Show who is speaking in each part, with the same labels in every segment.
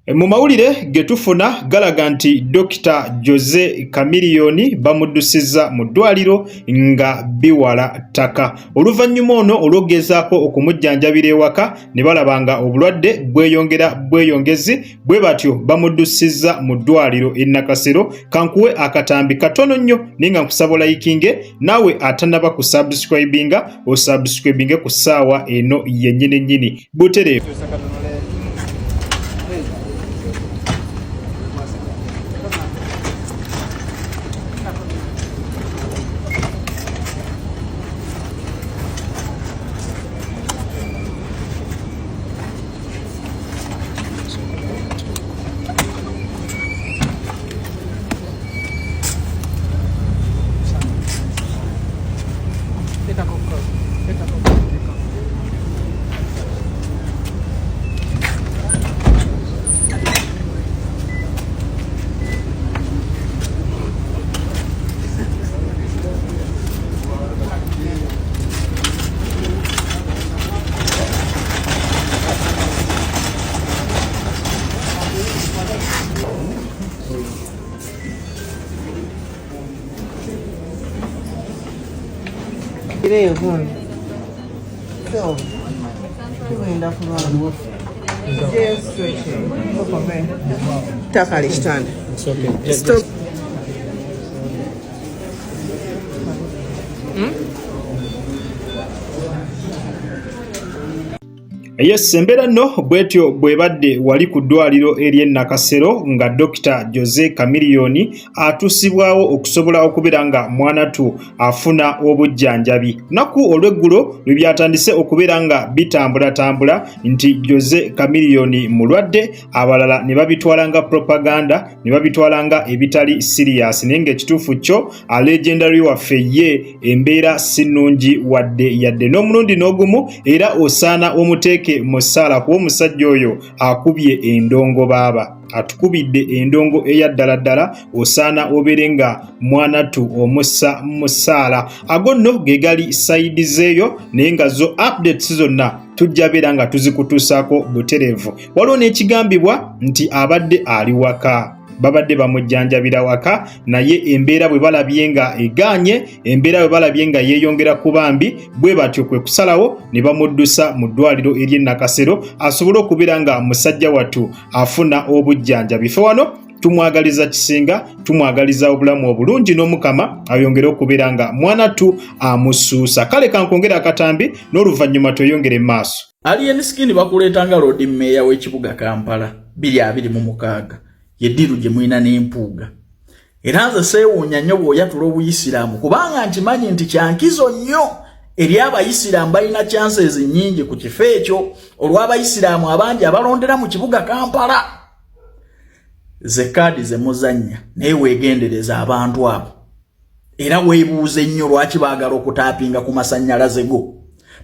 Speaker 1: Mu mawulire ge tufuna galaga nti Dokita Jose Chameleone bamuddusizza mu ddwaliro nga biwala ttaka oluvannyuma ono olw'okugezaako okumujjanjabira ewaka ne balaba nga obulwadde bweyongera bweyongezi, bwe batyo bamuddusizza mu ddwaliro e Nakasero. Kankuwe akatambi katono nnyo naye nga nkusaba olayikinge, naawe atannaba kusubscribinga osubscribinge ku ssaawa eno yennyini nnyini butereevu.
Speaker 2: Eyo gundi. So, tugenda kulwana. Takale kitanda. Stop.
Speaker 1: Yes, embeera nno bwetyo bw'ebadde wali ku ddwaliro ery'e Nakasero nga Dokita Jose Chameleone atusibwawo okusobola okubeera nga mwanatu afuna obujjanjabi. Lunaku olw'eggulo lwe byatandise okubeera nga bitambulatambula nti Jose Chameleone mulwadde, abalala ne babitwala nga propaganda, ne babitwala nga ebitali siriyasi, naye ng'ekituufu kyo legendary waffe ye embeera si nnungi wadde yadde n'omulundi n'ogumu, era osaana omuteeke mu ssaala kuba omusajja oyo akubye endongo baaba atukubidde endongo eya ddala ddala, osaana obeere nga mwanattu omussa mu ssaala. Ago nno ge gali sayidi zeeyo, naye nga zo updates zonna tujja beera nga tuzikutuusaako butereevu. Waliwo n'ekigambibwa nti abadde ali waka, babadde bamujjanjabira waka, naye embeera bwe balabye nga egaanye, embeera bwe balabye nga yeeyongera ku bambi, bwe batyo kwe kusalawo ne bamuddusa mu ddwaliro ery'e Nakasero asobole okubeera nga musajja wattu afuna obujjanjabi. Ffe wano tumwagaliza kisinga, tumwagaliza obulamu obulungi n'Omukama ayongere okubeera nga mwanattu amusuusa. Kale kankwongere akatambi n'oluvannyuma tweyongere mu maaso.
Speaker 3: Alien Skin bakuleeta nga Lord Mayor w'ekibuga Kampala 2026 ye ddiiru gye mulina n'empuuga. Era nze seewuunya nnyo bw'oyatula Obuyisiraamu kubanga nkimanyi nti kyankizo nnyo eri Abayisiraamu, balina chances nnyingi ku kifo ekyo olw'Abayisiraamu abangi abalondera mu kibuga Kampala. Ze kaadi ze muzannya, naye weegendereza abantu abo era weebuuze nnyo lwaki baagala okutaapinga ku masannyalaze go.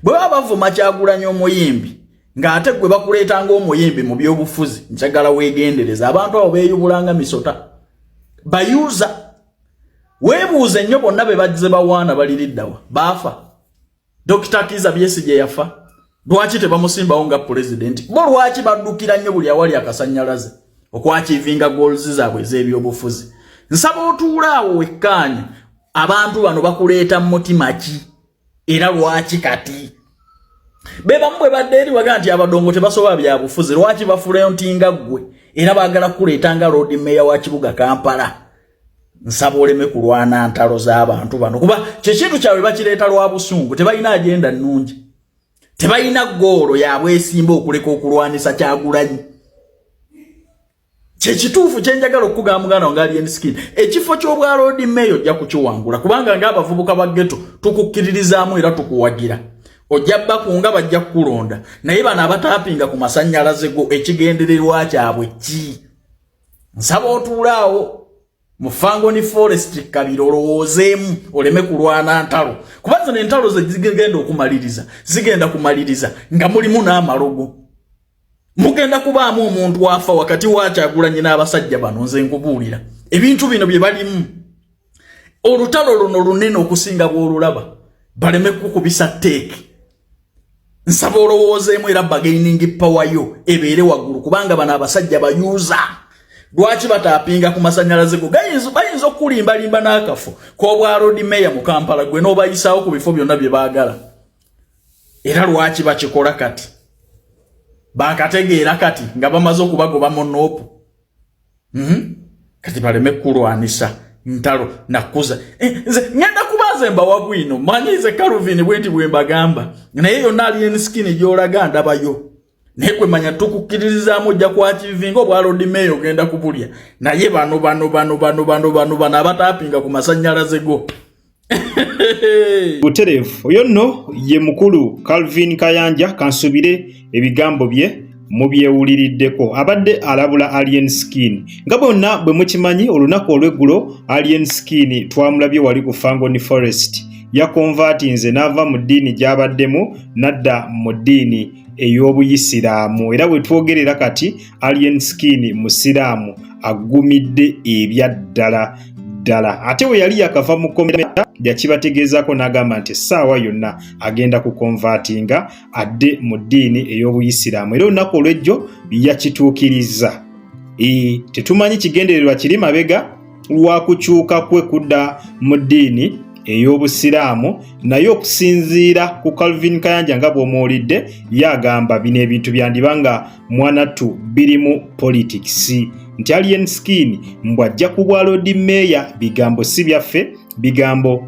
Speaker 3: Bwe baba bavuma Kyagulanyi omuyimbi ng'ate gwe bakuleeta ng'omuyimbi mu byobufuzi, njagala weegendereza abantu abo beeyubulanga misota bayuuza. Weebuuze nnyo bonna be bazze bawaana baliriddawa baafa. Dr. Kiza Besigye yafa, lwaki tebamusimbawo nga pulezidenti? Bo lwaki baddukira nnyo buli awali akasannyalaze okwakiivinga goals zaabwe ez'ebyobufuzi? Nsaba otuule awo wekkaanye abantu bano bakuleeta mu mutima ki era lwaki kati be bamu bwe badde eri waga nti abadongo tebasobola byabufuzi, lwaki bafulentinga ggwe era baagala kukuleeta nga Lord Mayor wa kibuga Kampala? Nsaba oleme kulwana ntalo z'abantu bano kuba kyekintu kyabwe bakireeta lwa busungu, tebalina agenda nnungi, tebalina goolo yabwesimba okuleka okulwanisa Kyagulanyi. Kyekituufu kyenjagala okukugamba muganda wange Alien Skin, ekifo ky'obwa Lord Mayor ojja kukiwangula kubanga ng'abavubuka ba ghetto tukukkiririzaamu era tukuwagira, ojja bakunga bajja kukulonda. Naye bano abataapinga ku masannyalaze go ekigendererwa kyabwe ki? Nsaba otuule awo mu Fangoni Forest Kabiro olowoozeemu oleme kulwana ntalo kuba zino entalo ze zigenda okumaliriza zigenda kumaliriza nga mulimu n'amalogo, mugenda kubaamu omuntu afa wakati wa Kyagulanyi n'abasajja bano. Nze nkubuulira ebintu bino bye balimu, olutalo luno lunene okusinga bw'olulaba, baleme kukubisa teeke. Nsaba olowoozeemu era bargaining power yo ebeere waggulu, kubanga bano abasajja bayuuza. Lwaki bataapinga ku masanyalaze go? Bayinza okukulimbalimba n'akafo k'obwa Lord Mayor mu Kampala, gwe n'obayisaawo ku bifo byonna bye baagala. Era lwaki bakikola kati? Bakategeera kati nga bamaze okubagoba mu NUP. Kati baleme kulwanisa ntalo nakuza. Nze ngenda kubaze mbawa bwino, manyi nze Calvin bwenti bwe mbagamba, naye yonna Alien Skin gy'olaga ndabayo, naye gwe manya tukukkiririzaamu ojja kwakivinga obwa Lord Mayor, ogenda kubulya. Naye bano bano bano bano bano bano bano abataapinga ku masannyalaze go.
Speaker 1: Butereevu, oyo nno ye mukulu Calvin Kayanja. Kansubire ebigambo bye mubyewuliriddeko. Abadde alabula Alien Skin. Nga bonna bwe mukimanyi, olunaku olw'eggulo Alien Skin twamulabye wali ku Fangone Forest, yakonvatinze n'ava mu ddiini gy'abaddemu n'adda mu ddiini ey'obuyisiraamu. Era bwe twogerera kati, Alien Skin musiraamu aggumidde ebyaddala ddala. Ate we yali yakava mu kkomera, yakibategeezaako n'agamba nti essaawa yonna agenda kukonvatinga adde mu ddiini ey'obuyisiraamu, era olunaku olw'ejjo yakituukiriza. Tetumanyi kigendererwa kiri mabega lwakukyuka kwe kudda mu ddiini ey'obusiraamu, naye okusinziira ku Calvin Kayanja nga bw'omuwulidde, ye agamba bino ebintu byandiba nga mwanattu birimu politics, nti Alien Skin mbw'ajja ku bwa Lord Mayor. Bigambo si byaffe, bigambo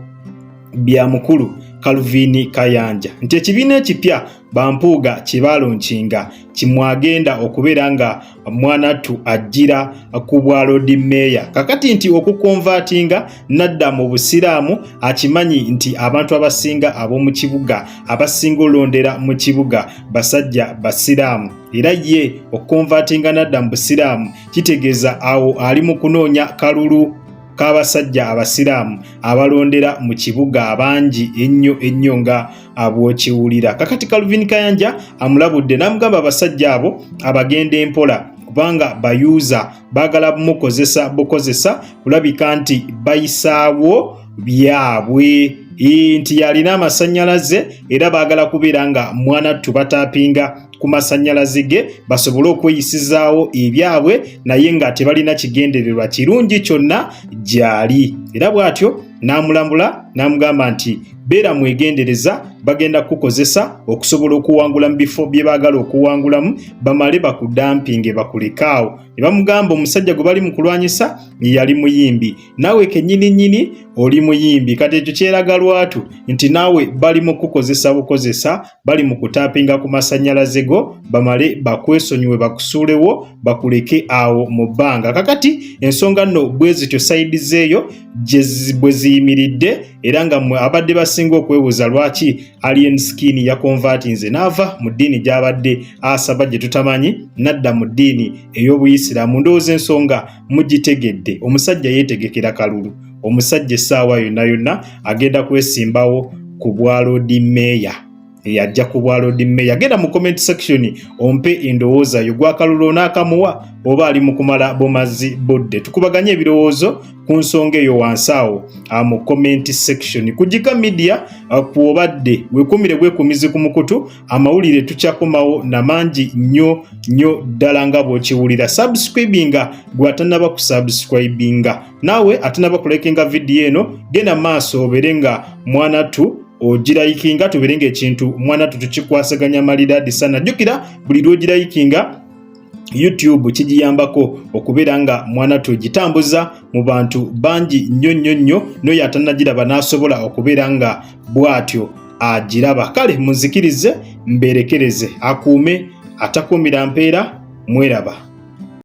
Speaker 1: bya mukulu Calvin Kayanja, nti ekibiina ekipya bampuuga kye baalonkinga kimwagenda okubeera nga mwanattu ajjira ku bwa Lord Mayor. Kakati nti okukonvatinga nadda mu busiraamu, akimanyi nti abantu abasinga ab'omu kibuga, abasinga olondera mu kibuga, basajja basiraamu, era ye okukonvatinga nadda mu busiraamu kitegeeza awo ali mu kunoonya kalulu k'abasajja abasiraamu abalondera mu kibuga abangi ennyo ennyo nga abwokiwulira. Kakati Calvin Kayanja amulabudde n'amugamba abasajja abo abagenda empola, kubanga bayuuza, baagala mukozesa bukozesa kulabika nti bayisaawo byabwe, nti yalina amasannyalaze era baagala kubeera nga mwanattu bataapinga ku masannyalaze ge basobole okweyisizaawo ebyabwe, naye nga tebalina kigendererwa kirungi kyonna gy'ali. Era bw'atyo n'amulambula n'amugamba nti beera mwegendereza, bagenda kukukozesa okusobola okuwangula mu bifo bye baagala okuwangulamu, bamale bakudampinge bakulekaawo. Ne bamugamba omusajja gwe bali mu kulwanyisa yali muyimbi, naawe kennyini nnyini oli muyimbi. Kati ekyo kyeraga lwatu nti naawe bali mu kukozesa bukozesa, bali mu kutaapinga ku masannyalaze go bamale bakwesonyiwe, bakusuulewo, bakuleke awo mu bbanga. Kakati ensonga nno bwe zityo side zeeyo bwe ziyimiridde, era nga mmwe abadde basinga okwebuuza lwaki Alien Skin yakonvatinze n'ava mu ddiini gy'abadde asaba gye tutamanyi n'adda mu ddiini ey'obuyisiraamu, ndowooza ensonga mugitegedde. Omusajja yeetegekera kalulu. Omusajja essaawa yonna yonna agenda kwesimbawo ku bwa Lord Mayor, yajja ku bwa Lord Mayor. Genda mu comment section ompe endowooza yo. Gwakalulu onaakamuwa oba ali mu kumala bumazi budde? Tukubaganye ebirowoozo ku nsonga eyo wansi awo mu comment section. Ku Gika Media kwobadde, wekumire bwekumizi ku mukutu amawulire, tukyakomawo namangi nnyo nnyo ddala nga bw'okiwulira. Subscribinga gwe atanaba kusubscribinga, naawe atanaba kulekenga vidiyo eno, genda maaso obeere nga mwanatu ogirayikinga, tubeere nga ekintu mwanatu tukikwasaganya malidadi sana. Jjukira buli lw'ogirayikinga, YouTube kigiyambako okubeera nga mwanatu gitambuza mu bantu bangi nnyo nnyo nnyo, n'oyo atannagiraba n'asobola okubeera nga bw'atyo agiraba. Kale munzikirize mbeerekereze, akuume atakuumira mpeera. Mweraba.